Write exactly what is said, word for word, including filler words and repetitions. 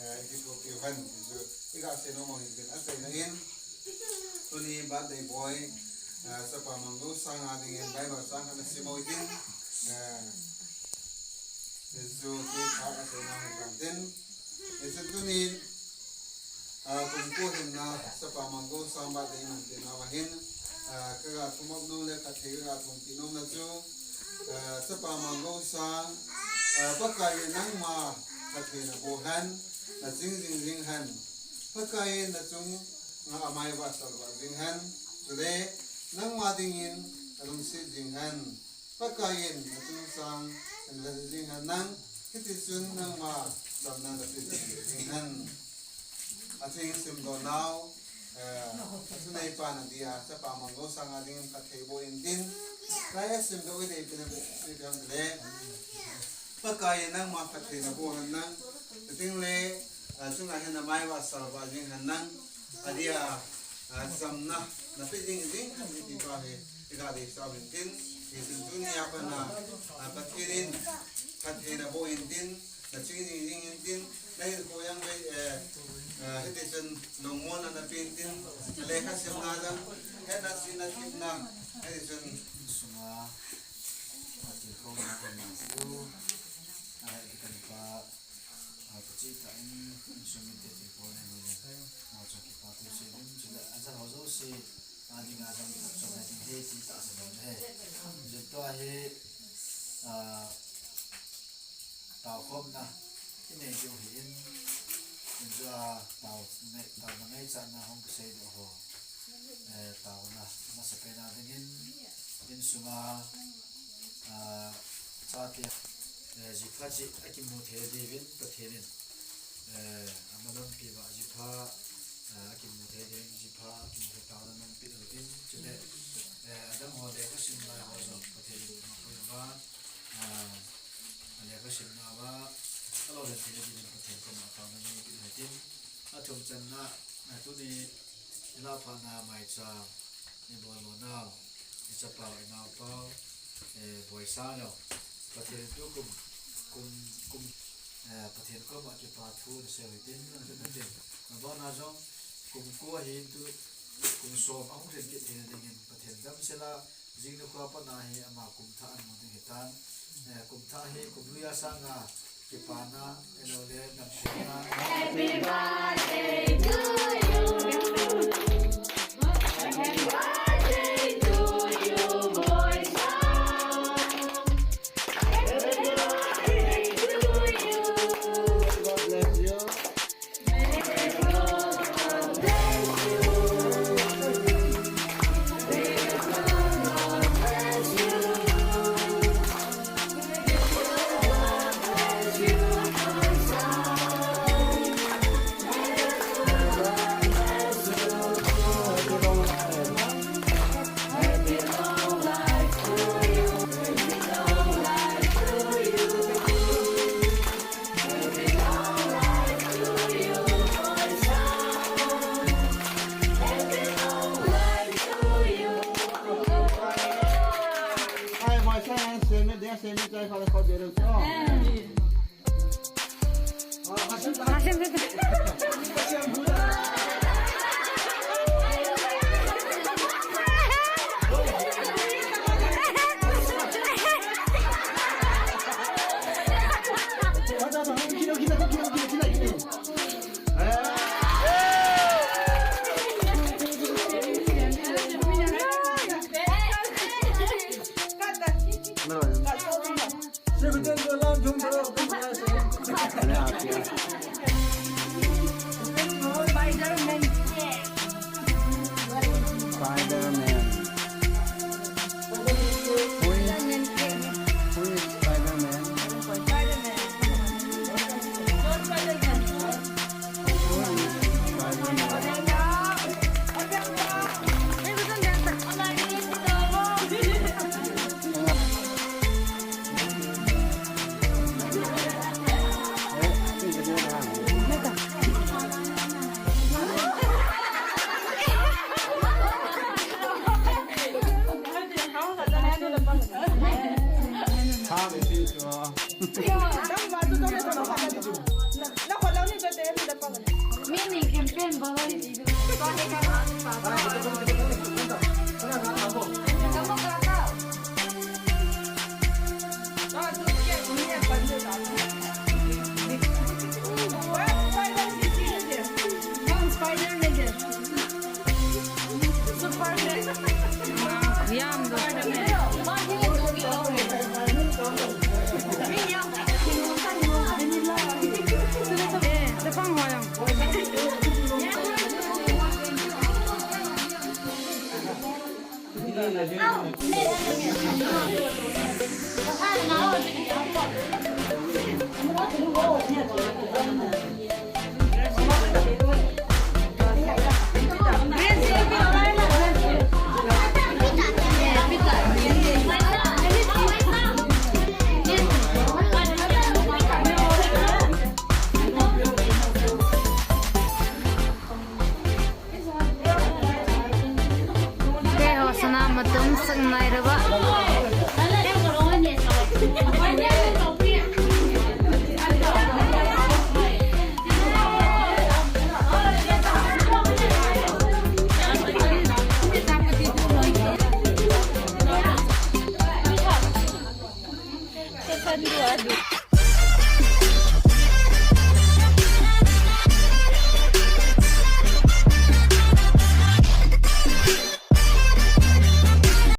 Eh, kithopi u hen, ti chu, iga sei nom u hin tin, achaina in, tuni birthday boy, eh, Chapa Mangou Sang a dingin Bible chang khat nasim u hitin, eh, ti chu, ti khat achaina u hin tin, ti chu tunin, ah, kum ko hinna, Chapa Mangou Sang birthday man tin, ahin, ah, kaga thum nom le, khat thei kaga thumpi nom na chu, ah, Chapa Mangou Sang, ah, Pakai in nangma phatthei naboh hen, naching jing jing hen. Pakai in nachunga amai vahsal vah jing hen. Chule, nangma dingin nalungset jing hen. Pakai in nachung chang navet jing hen lang, hiti chun nangma chamna napeh jing hen. Atheng simdoh nau, eh, athunei pa nadia, Chapa Mangou Sang a dingin phatthei boh intin. Lai asimdoh u dei pina be, be be ham le. Pakai in nangma phatthei naboh hen lang, atengle, eh, chunga hin amai vahsal vah jing hen lang. Adia, ah, chamna napeh jing jing hen ti pa hi, iga deisah u hintin, hichun tunia pat a, ah, Pathen in phatthei naboh intin, naching jing jing intin, nahinkho jong vei, eh, eh, hiti chun lungmonna napeh intin, lekha simna jong, hetna chihna themna, hiti chun sunga, ah, tilkhouna, ah, hiti kan pa, ah, kicheh tah in, insung mite tilkhouna nei le, ah, chun kipa thu sei ding, chule aja ho jouse a dinga jong kipa thu sei ding, hiti tahsan ding ahi. Hijeh a hi, ah, taokhomna inei diu ahin, hijeh a tao, taona ngaichatna hung kisei diu ho, eh, taona masapen a dingin, insunga, ah, chate, eh, jiphat cheh akimu thei diuvin Pathen in, eh, amalompi uva jiphat, eh, akimu thei diuvin jiphat akimu thei taona manpi diuvin, chule, eh, adang ho lekha sim lai ho jong Pathen in amakoiuva, ah, alekha simna uva alolhin thei diuvin Pathen koma taona manpi diu hitin, athum channa, ah, tuni ilahphatna maicham ibol lona, ichapau, inaopau, eh, Boisang jong, Pathen in tukum, kum, kum, eh, Pathen koma kipa thu nasei u hitin, natin, nabona jong, kum ko ahin tu, kum som ahung lhin kit theina dingin, Pathen damsel a, jing nikho pat a hi ama kum thah amu ding ahitan, eh, kum thah hi, kum lui a sanga, kipana, ahilou le, namseina. Happy birthday to you. Happy birthday to you, Boisang. Happy birthday to you. God bless you. Campaign balance. Keiho sana matum sang nai raba.